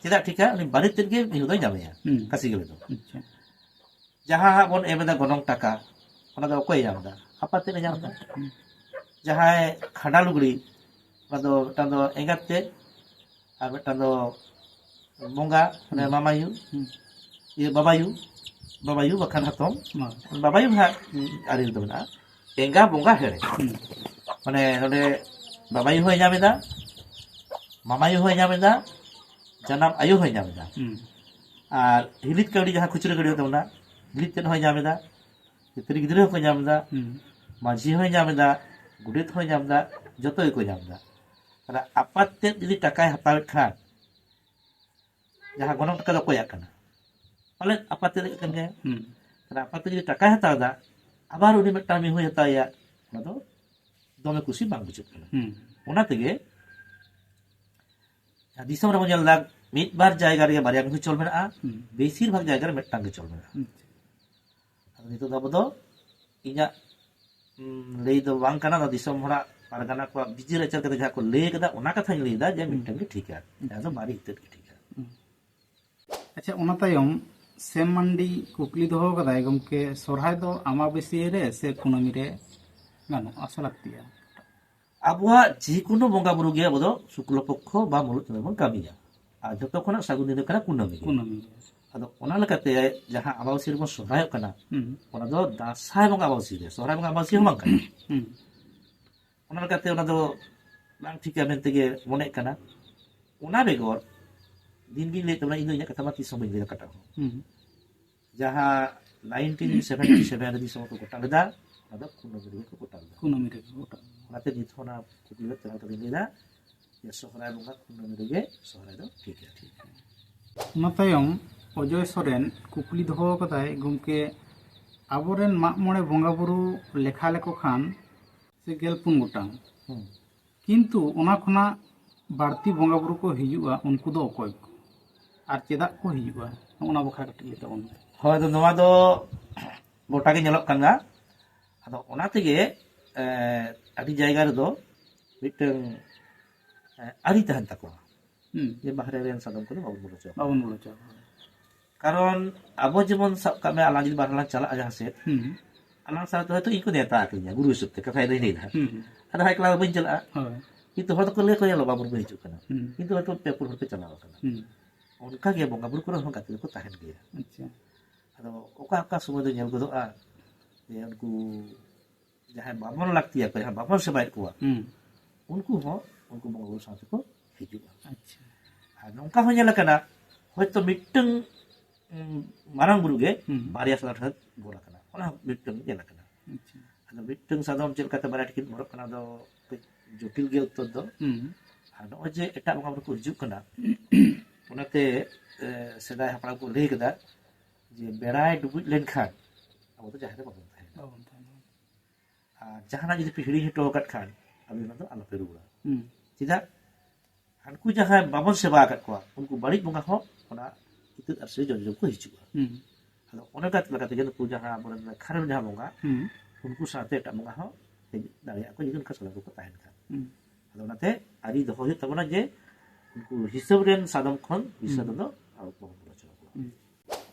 ᱪᱮᱫᱟᱜ ᱴᱷᱤᱠᱟ? ᱩᱱᱤ ᱵᱟᱨᱮ ᱤᱛᱟᱹᱫ ᱜᱮ ᱢᱤᱦᱩ ᱫᱚᱭ ᱧᱟᱢᱮᱭᱟ, ᱦᱩᱸ᱾ ᱠᱟᱥᱤ ᱜᱮᱞᱮ ᱫᱚ᱾ ᱟᱪᱪᱷᱟ᱾ ᱡᱟᱦᱟᱸ ᱦᱟᱸᱜ ᱵᱚᱱ ᱮᱢ ᱮᱫᱟ ᱜᱚᱱᱚᱝ ᱴᱟᱠᱟ, ᱚᱱᱟ ᱫᱚ ᱚᱠᱚᱭᱮ ᱧᱟᱢ ᱮᱫᱟ? ᱟᱯᱟᱛ ᱛᱮᱫ ᱮ ᱧᱟᱢ ᱮᱫᱟ᱾ ᱦᱩᱸ᱾ ᱡᱟᱦᱟᱸᱭ ᱠᱷᱟᱸᱰᱟ ᱞᱩᱜᱽᱲᱤ, ᱚᱱᱟ ᱫᱚ ᱢᱤᱫᱴᱟᱝ ᱫᱚ ᱮᱸᱜᱟᱛ ᱛᱮᱫ, ᱟᱨ ᱢᱤᱫᱴᱟᱝ ᱫᱚ ᱵᱚᱸᱜᱟ, ᱢᱟᱱᱮ ᱦᱩᱸ᱾ ᱢᱟᱢᱟᱭᱩ, ᱦᱩᱸ᱾ ᱤᱭᱟᱹ ᱵᱟᱵᱟᱭᱩ, ᱵᱟᱵᱟᱭᱩ ᱵᱟᱠᱷᱟᱱ ᱦᱟᱛᱚᱢ, ᱦᱩᱸ᱾ ᱵᱟᱵᱟᱭᱩ ᱦᱟᱸᱜ ᱟᱹᱨᱤ ᱨᱮᱫᱚ ᱢᱮᱱᱟᱜᱼᱟ᱾ ᱮᱸᱜᱟ ᱵᱚᱸᱜᱟ ᱦᱮᱲᱮ᱾ ᱦᱩᱸ᱾ ᱢᱟᱱᱮ ᱱᱚᱰᱮ ᱵᱟᱵᱟᱭᱩ ᱦᱚᱸᱭ ᱧᱟᱢ ᱮᱫᱟ, ᱢᱟᱢᱟᱭᱩ ᱦᱚᱸᱭ ᱧᱟᱢ ᱮᱫᱟ, ᱡᱟᱱᱟᱢ ᱟᱭᱳ ᱦᱚᱸᱭ ᱧᱟᱢ ᱮᱫᱟ᱾ ᱦᱩᱸ᱾ ᱟᱨ ᱦᱤᱞᱤᱛ ᱠᱟᱹᱣᱰᱤ, ᱡᱟᱦᱟᱸ ᱠᱷᱩᱪᱨᱟᱹ ᱠᱟᱹᱣᱰᱤ ᱛᱟᱵᱚᱱᱟ, ᱦᱤᱞᱤᱛ ᱛᱮᱫ ᱦᱚᱸᱭ ᱧᱟᱢ ᱮᱫᱟ, ᱛᱤᱛᱨᱤ ᱜᱤᱫᱽᱨᱟᱹ ᱦᱚᱸᱠᱚ ᱧᱟᱢ ᱮᱫᱟ, ᱦᱩᱸ᱾ ᱢᱟᱹᱡᱷᱤ ᱦᱚᱸᱭ ᱧᱟᱢ ᱮᱫᱟ, ᱜᱚᱰᱮᱛ ᱦᱚᱸᱭ ᱧᱟᱢ ᱮᱫᱟ, ᱡᱚᱛᱚ ᱜᱮᱠᱚ ᱧᱟᱢ ᱮᱫᱟ᱾ ᱛᱟᱦᱞᱮ ᱟᱯᱟᱛ ᱛᱮᱫ ᱡᱩᱫᱤ ᱴᱟᱠᱟᱭ ᱦᱟᱛᱟᱣᱮᱫ ᱠᱷᱟᱱ, ᱡᱟᱦᱟᱸ ᱜᱚᱱᱚᱝ ᱴᱟᱠᱟ ᱫᱚ ᱚᱠᱚᱭᱟᱜ ᱠᱟᱱᱟ? ᱯᱟᱞᱮᱫ ᱟᱯᱟᱛ ᱛᱮᱫ ᱠᱟᱱ ᱜᱮᱭᱟ᱾ ᱦᱩᱸ᱾ ᱛᱟᱦᱞᱮ ᱟᱯᱟᱛ ᱛᱮᱫ ᱡᱩᱫᱤ ᱴᱟᱠᱟᱭ ᱦᱟᱛᱟᱣ ᱮᱫᱟ, ᱟᱵᱟᱨ ᱩᱱᱤ ᱢᱤᱫᱴᱟᱝ ᱢᱤᱦᱩᱭ ᱦᱟᱛᱟᱣᱮᱭᱟ, ᱚᱱᱟ ᱫᱚ ᱫᱚᱢᱮ ᱠᱩᱥᱤ ᱵᱟᱝ ᱵᱩᱡᱷᱟᱹᱜ ᱠᱟᱱᱟ᱾ ᱦᱩᱸ᱾ ᱚᱱᱟ ᱛᱮᱜᱮ ᱫᱤᱥᱚᱢ ᱨᱮᱵᱚᱱ ᱧᱮᱞ ᱮᱫᱟ, ᱢᱤᱫ ᱵᱟᱨ ᱡᱟᱭᱜᱟ ᱨᱮᱜᱮ ᱵᱟᱨᱭᱟ ᱢᱤᱦᱩ ᱪᱚᱞ ᱢᱮᱱᱟᱜᱼᱟ, ᱦᱩᱸ᱾ ᱵᱮᱥᱤᱨ ᱵᱷᱟᱜᱽ ᱡᱟᱭᱜᱟ ᱨᱮ ᱢᱤᱫᱴᱟᱝ ᱜᱮ ᱪᱚᱞ ᱢᱮᱱᱟᱜᱼᱟ᱾ ᱟᱪᱪᱷᱟ᱾ ᱟᱫᱚ ᱱᱤᱛᱚᱜ ᱫᱚ ᱟᱵᱚ ᱫᱚ ᱤᱧᱟᱹᱜ, ᱩᱸ, ᱞᱟᱹᱭ ᱫᱚ ᱵᱟᱝ ᱠᱟᱱᱟ, ᱱᱚᱣᱟ ᱫᱤᱥᱚᱢ ᱦᱚᱲᱟᱜ ᱯᱟᱨᱜᱟᱱᱟ ᱠᱚᱣᱟᱜ ᱵᱤᱪᱟᱹᱨ ᱟᱪᱟᱨ ᱠᱟᱛᱮ ᱡᱟᱦᱟᱸ ᱠᱚ ᱞᱟᱹᱭ ᱠᱟᱫᱟ, ᱚᱱᱟ ᱠᱟᱛᱷᱟᱧ ᱞᱟᱹᱭ ᱮᱫᱟ ᱡᱮ ᱦᱩᱸ᱾ ᱢᱤᱫᱴᱟᱝ ᱜᱮ ᱴᱷᱤᱠᱟ, ᱡᱟᱦᱟᱸ ᱫᱚ ᱵᱟᱨᱮ ᱤᱛᱟᱹᱫ ᱜᱮ ᱴᱷᱤᱠᱟ᱾ ᱦᱩᱸ᱾ ᱟᱪᱪᱷᱟ, ᱚᱱᱟ ᱛᱟᱭᱚᱢ ᱥᱮᱢ ᱢᱟᱱᱰᱤ ᱠᱩᱠᱞᱤ ᱫᱚᱦᱚ ᱠᱟᱫᱟᱭ, ᱜᱚᱢᱠᱮ, ᱥᱚᱨᱦᱟᱭ ᱫᱚ ᱟᱢᱟᱵᱟᱹᱥᱭᱟᱹ ᱨᱮ ᱥᱮ ᱠᱩᱱᱟᱹᱢᱤ ᱨᱮ ᱜᱟᱱᱚᱜᱼᱟ ᱥᱮ ᱞᱟᱹᱠᱛᱤᱜᱼᱟ? ᱟᱵᱚᱣᱟᱜ ᱡᱮᱠᱳᱱᱳ ᱵᱚᱸᱜᱟ ᱵᱩᱨᱩ ᱜᱮ ᱟᱵᱚ ᱫᱚ ᱥᱩᱠᱞᱚ ᱯᱚᱠᱠᱷᱚ ᱵᱟ ᱢᱩᱞᱩᱫ ᱪᱟᱸᱫᱳ ᱵᱚᱱ ᱠᱟᱹᱢᱤᱭᱟ, ᱟᱨ ᱡᱷᱚᱛᱚ ᱠᱷᱚᱱᱟᱜ ᱥᱟᱹᱜᱩᱱ ᱫᱤᱱ ᱫᱚ ᱠᱟᱱᱟ ᱠᱩᱱᱟᱹᱢᱤ ᱜᱮ᱾ ᱠᱩᱱᱟᱹᱢᱤ ᱜᱮ᱾ ᱟᱫᱚ ᱚᱱᱟ ᱞᱮᱠᱟᱛᱮ ᱡᱟᱦᱟᱸ ᱟᱢᱟᱵᱟᱹᱥᱭᱟᱹ ᱨᱮᱵᱚᱱ ᱥᱚᱦᱨᱟᱭᱚᱜ ᱠᱟᱱᱟ, ᱦᱩᱸ᱾ ᱚᱱᱟ ᱫᱚ ᱫᱟᱸᱥᱟᱭ ᱵᱚᱸᱜᱟ ᱟᱢᱟᱵᱟᱹᱥᱭᱟᱹ ᱨᱮ, ᱥᱚᱦᱨᱟᱭ ᱵᱚᱸᱜᱟ ᱟᱢᱟᱵᱟᱹᱥᱭᱟᱹ ᱦᱚᱸ ᱵᱟᱝ ᱠᱟᱱᱟ᱾ ᱦᱩᱸ᱾ ᱚᱱᱟ ᱞᱮᱠᱟᱛᱮ ᱚᱱᱟ ᱫᱚ ᱵᱟᱝ ᱴᱷᱤᱠᱟ ᱢᱮᱱᱛᱮ ᱜᱮ ᱢᱚᱱᱮᱜ ᱠᱟᱱᱟ᱾ ᱚᱱᱟ ᱵᱮᱜᱚᱨ ᱫᱤᱱ ᱜᱤᱧ ᱞᱟᱹᱭᱮᱫ ᱛᱟᱵᱚᱱᱟ, ᱤᱧ ᱫᱚ ᱤᱧᱟᱹᱜ ᱠᱟᱛᱷᱟ ᱢᱟ ᱛᱤᱥ ᱦᱚᱸ ᱵᱟᱹᱧ ᱞᱟᱹᱭ ᱟᱠᱟᱫ ᱦᱚᱸ᱾ ᱦᱩᱸ᱾ ᱡᱟᱦᱟᱸ ᱱᱟᱭᱤᱱᱴᱤᱱ ᱥᱮᱵᱷᱮᱱᱴᱤ ᱥᱮᱵᱷᱮᱱ ᱨᱮ ᱫᱤᱥᱚᱢ ᱠᱚ ᱜᱚᱴᱟ ᱞᱮᱫᱟ, ᱚᱱᱟ ᱫᱚ ᱠᱩᱱᱟᱹᱢᱤ ᱨᱮᱜᱮ ᱠᱚ ᱜᱚᱴᱟ ᱞᱮᱫᱟ᱾ ᱠᱩᱱᱟᱹᱢᱤ ᱨᱮᱜᱮ ᱠᱚ ᱜᱚᱴᱟ ᱞᱮᱫᱟ᱾ ᱚᱱᱟᱛᱮ ᱱᱤᱛ ᱦᱚᱸ ᱚᱱᱟ ᱠᱩᱠᱞᱤ ᱨᱮ ᱛᱮᱞᱟ ᱠᱟᱛᱮᱧ ᱞᱟᱹᱭ ᱮᱫᱟ ᱡᱮ ᱥᱚᱦᱨᱟᱭ ᱵᱚᱸᱜᱟ ᱠᱩᱱᱟᱹᱢᱤ ᱨᱮᱜᱮ ᱥᱚᱦᱨᱟᱭ ᱫᱚ ᱴᱷᱤᱠᱟ᱾ ᱚᱱᱟ ᱛᱟᱭᱚᱢ ᱚᱡᱚᱭ ᱥᱚᱨᱮᱱ ᱠᱩᱠᱞᱤ ᱫᱚᱦᱚ ᱟᱠᱟᱫᱟᱭ, ᱜᱚᱢᱠᱮ, ᱟᱵᱚᱨᱮᱱ ᱢᱟᱜ ᱢᱚᱬᱮ ᱵᱚᱸᱜᱟ ᱵᱩᱨᱩ ᱞᱮᱠᱷᱟ ᱞᱮᱠᱚ ᱠᱷᱟᱱ ᱥᱮ ᱜᱮᱞ ᱯᱩᱱ ᱜᱚᱴᱟᱝ, ᱦᱩᱸ᱾ ᱠᱤᱱᱛᱩ ᱚᱱᱟ ᱠᱷᱚᱱᱟᱜ ᱵᱟᱹᱲᱛᱤ ᱵᱚᱸᱜᱟ ᱵᱩᱨᱩ ᱠᱚ ᱦᱤᱡᱩᱜᱼᱟ, ᱩᱱᱠᱩ ᱫᱚ ᱚᱠᱚᱭ ᱠᱚ ᱟᱨ ᱪᱮᱫᱟᱜ ᱠᱚ ᱦᱤᱡᱩᱜᱼᱟ? ᱱᱚᱜᱼᱚ ᱱᱟ ᱵᱟᱠᱷᱨᱟ ᱠᱟᱹᱴᱤᱡ ᱞᱟᱹᱭ ᱛᱟᱵᱚᱱ ᱢᱮ᱾ ᱦᱳᱭ, ᱟᱫᱚ ᱱᱚᱣᱟ ᱫᱚ ᱜᱚᱴᱟ ᱜᱮ ᱧᱮᱞᱚᱜ ᱠᱟᱱᱟ᱾ ᱟᱫᱚ ᱚᱱᱟ ᱛᱮᱜᱮ, ᱮ, ᱟᱹᱰᱤ ᱡᱟᱭᱜᱟ ᱨᱮᱫᱚ ᱢᱤᱫᱴᱟᱝ, ᱮ, ᱟᱹᱨᱤ ᱛᱟᱦᱮᱱ ᱛᱟᱠᱚᱣᱟ ᱦᱩᱸ᱾ ᱡᱮ ᱵᱟᱦᱨᱮ ᱨᱮᱱ ᱥᱟᱫᱚᱢ ᱠᱚᱫᱚ ᱵᱟᱵᱚᱱ ᱵᱚᱞᱚ ᱦᱚᱪᱚ ᱟᱠᱚᱣᱟ᱾ ᱵᱟᱵᱚᱱ ᱵᱚᱞᱚ ᱦᱚᱪᱚ ᱟᱠᱚᱣᱟ᱾ ᱠᱟᱨᱚᱱ ᱟᱵᱚ ᱡᱮᱢᱚᱱ ᱥᱟᱵ ᱠᱟᱜ ᱢᱮ, ᱟᱞᱟᱝ ᱡᱩᱫᱤ ᱵᱟᱦᱨᱮ ᱞᱟᱝ ᱪᱟᱞᱟᱜᱼᱟ ᱡᱟᱦᱟᱸ ᱥᱮᱫ, ᱦᱩᱸ᱾ ᱟᱞᱟᱝ ᱥᱟᱶᱛᱮ ᱦᱚᱭᱛᱳ ᱤᱧ ᱠᱚ ᱱᱮᱣᱛᱟ ᱟᱠᱟᱫᱤᱧᱟ ᱜᱩᱨᱩ ᱦᱤᱥᱟᱹᱵ ᱛᱮ, ᱠᱟᱛᱷᱟ ᱫᱚᱧ ᱞᱟᱹᱭ ᱮᱫᱟ᱾ ᱦᱩᱸ᱾ ᱟᱫᱚ ᱦᱟᱭ ᱠᱞᱟᱥ ᱵᱟᱹᱧ ᱪᱟᱞᱟᱜᱼᱟ᱾ ᱦᱳᱭ᱾ ᱠᱤᱱᱛᱩ ᱦᱚᱲ ᱫᱚᱠᱚ ᱞᱟᱹᱭ ᱟᱠᱚ, "ᱧᱮᱞᱚᱜ ᱵᱟᱵᱚᱱ ᱵᱚᱱ ᱦᱤᱡᱩᱜ ᱠᱟᱱᱟ᱾" ᱦᱩᱸ᱾ ᱠᱤᱱᱛᱩ ᱦᱚᱭᱛᱳ ᱯᱮ ᱯᱩᱱ ᱦᱚᱲ ᱯᱮ ᱪᱟᱞᱟᱣ ᱟᱠᱟᱱᱟ᱾ ᱦᱩᱸ᱾ ᱚᱱᱠᱟ ᱜᱮ ᱵᱚᱸᱜᱟ ᱵᱩᱨᱩ ᱠᱚᱨᱮ ᱦᱚᱸ ᱜᱟᱛᱮ ᱫᱚᱠᱚ ᱛᱟᱦᱮᱱ ᱜᱮᱭᱟ᱾ ᱟᱪᱪᱷᱟ᱾ ᱟᱫᱚ ᱚᱠᱟ ᱚᱠᱟ ᱥᱚᱢᱚᱭ ᱫᱚ ᱧᱮᱞ ᱜᱚᱫᱚᱜᱼᱟ ᱡᱮ ᱩᱱᱠᱩ ᱡᱟᱦᱟᱸᱭ ᱵᱟᱵᱚᱱ ᱞᱟᱹᱠᱛᱤᱭᱟ ᱠᱚ, ᱡᱟᱦᱟᱸᱭ ᱵᱟᱵᱚᱱ ᱥᱮᱵᱟᱭᱮᱫ ᱠᱚᱣᱟ, ᱦᱩᱸ᱾ ᱩᱱᱠᱩ ᱦᱚᱸ ᱩᱱᱠᱩ ᱵᱚᱸᱜᱟ ᱵᱩᱨᱩ ᱥᱟᱶ ᱛᱮᱠᱚ ᱦᱤᱡᱩᱜᱼᱟ᱾ ᱟᱪᱪᱷᱟ᱾ ᱟᱨ ᱱᱚᱝᱠᱟ ᱦᱚᱸ ᱧᱮᱞ ᱟᱠᱟᱱᱟ, ᱦᱚᱭᱛᱳ ᱢᱤᱫᱴᱟᱝ, ᱩᱸ, ᱢᱟᱨᱟᱝ ᱵᱩᱨᱩ ᱜᱮ ᱦᱩᱸ᱾ ᱵᱟᱨᱭᱟ ᱥᱟᱫᱚᱢ ᱴᱷᱮᱱ ᱜᱚᱞ ᱟᱠᱟᱱᱟ, ᱚᱱᱟ ᱦᱚᱸ ᱢᱤᱫᱴᱟᱝ ᱧᱮᱞ ᱟᱠᱟᱱᱟ᱾ ᱟᱪᱪᱷᱟ᱾ ᱟᱫᱚ ᱢᱤᱫᱴᱟᱝ ᱥᱟᱫᱚᱢ ᱪᱮᱫ ᱞᱮᱠᱟᱛᱮ ᱵᱟᱨᱭᱟ ᱴᱷᱮᱱ ᱠᱤᱱ ᱜᱚᱞᱚᱜ ᱠᱟᱱᱟ, ᱫᱚ ᱠᱟᱹᱡ ᱡᱚᱴᱤᱞ ᱜᱮ ᱩᱛᱛᱚᱨ ᱫᱚ᱾ ᱦᱩᱸ᱾ ᱟᱨ ᱱᱚᱜᱼᱚᱭ ᱡᱮ ᱮᱴᱟᱜ ᱵᱚᱸᱜᱟ ᱵᱩᱨᱩ ᱠᱚ ᱦᱤᱡᱩᱜ ᱠᱟᱱᱟ, ᱚᱱᱟᱛᱮ, ᱮ, ᱥᱮᱫᱟᱭ ᱦᱟᱯᱲᱟᱢ ᱠᱚ ᱞᱟᱹᱭ ᱠᱟᱫᱟ ᱡᱮ ᱵᱮᱲᱟᱭ ᱰᱩᱵᱩᱡ ᱞᱮᱱᱠᱷᱟᱱ ᱟᱵᱚ ᱫᱚ ᱡᱟᱦᱮᱨ ᱨᱮ ᱵᱟᱵᱚᱱ ᱛᱟᱦᱮᱱᱟ᱾ ᱵᱟᱵᱚᱱ ᱛᱟᱦᱮᱱᱟ᱾ ᱟᱨ ᱡᱟᱦᱟᱱᱟᱜ ᱡᱩᱫᱤ ᱯᱮ ᱦᱤᱲᱤᱧ ᱦᱚᱴᱚ ᱟᱠᱟᱫ ᱠᱷᱟᱱ, ᱟᱫᱚ ᱚᱱᱟ ᱫᱚ ᱟᱞᱚᱯᱮ ᱨᱩᱣᱟᱹᱲᱟ᱾ ᱦᱩᱸ᱾ ᱪᱮᱫᱟᱜ? ᱦᱟᱱᱠᱩ ᱡᱟᱦᱟᱸᱭ ᱵᱟᱵᱚᱱ ᱥᱮᱵᱟ ᱟᱠᱟᱫ ᱠᱚᱣᱟ, ᱩᱱᱠᱩ ᱵᱟᱹᱲᱤᱡ ᱵᱚᱸᱜᱟ ᱦᱚᱸ ᱚᱱᱟ ᱤᱛᱟᱹᱫ ᱟᱨᱥᱤ ᱡᱚᱢ ᱡᱚᱢ ᱠᱚ ᱦᱤᱡᱩᱜᱼᱟ᱾ ᱦᱩᱸ᱾ ᱟᱫᱚ ᱚᱱᱮ ᱚᱱᱠᱟ ᱞᱮᱠᱟ ᱛᱮᱜᱮ ᱱᱩᱠᱩ ᱡᱟᱦᱟᱸ ᱟᱵᱚᱨᱮᱱ ᱞᱮᱠᱷᱟ ᱨᱮᱱ ᱡᱟᱦᱟᱸ ᱵᱚᱸᱜᱟ, ᱦᱩᱸ᱾ ᱩᱱᱠᱩ ᱥᱟᱶᱛᱮ ᱮᱴᱟᱜ ᱵᱚᱸᱜᱟ ᱦᱚᱸ ᱦᱮᱡ ᱫᱟᱲᱮᱭᱟᱜᱼᱟ ᱠᱚ, ᱡᱩᱫᱤ ᱚᱱᱠᱟ ᱥᱟᱫᱚᱢ ᱠᱚᱠᱚ ᱛᱟᱦᱮᱱ ᱠᱷᱟᱱ᱾ ᱦᱩᱸ᱾ ᱟᱫᱚ ᱚᱱᱟᱛᱮ ᱟᱹᱨᱤ ᱫᱚᱦᱚ ᱦᱩᱭᱩᱜ ᱛᱟᱵᱚᱱᱟ ᱡᱮ ᱩᱱᱠᱩ ᱦᱤᱥᱟᱹᱵ ᱨᱮᱱ ᱥᱟᱫᱚᱢ ᱠᱷᱚᱱ ᱵᱤᱥᱟᱹᱫ ᱦᱩᱸ᱾ ᱫᱚ ᱟᱞᱚ ᱵᱚᱱ ᱵᱚᱞᱚ ᱦᱚᱪᱚ ᱟᱠᱚᱣᱟ᱾ ᱦᱩᱸ᱾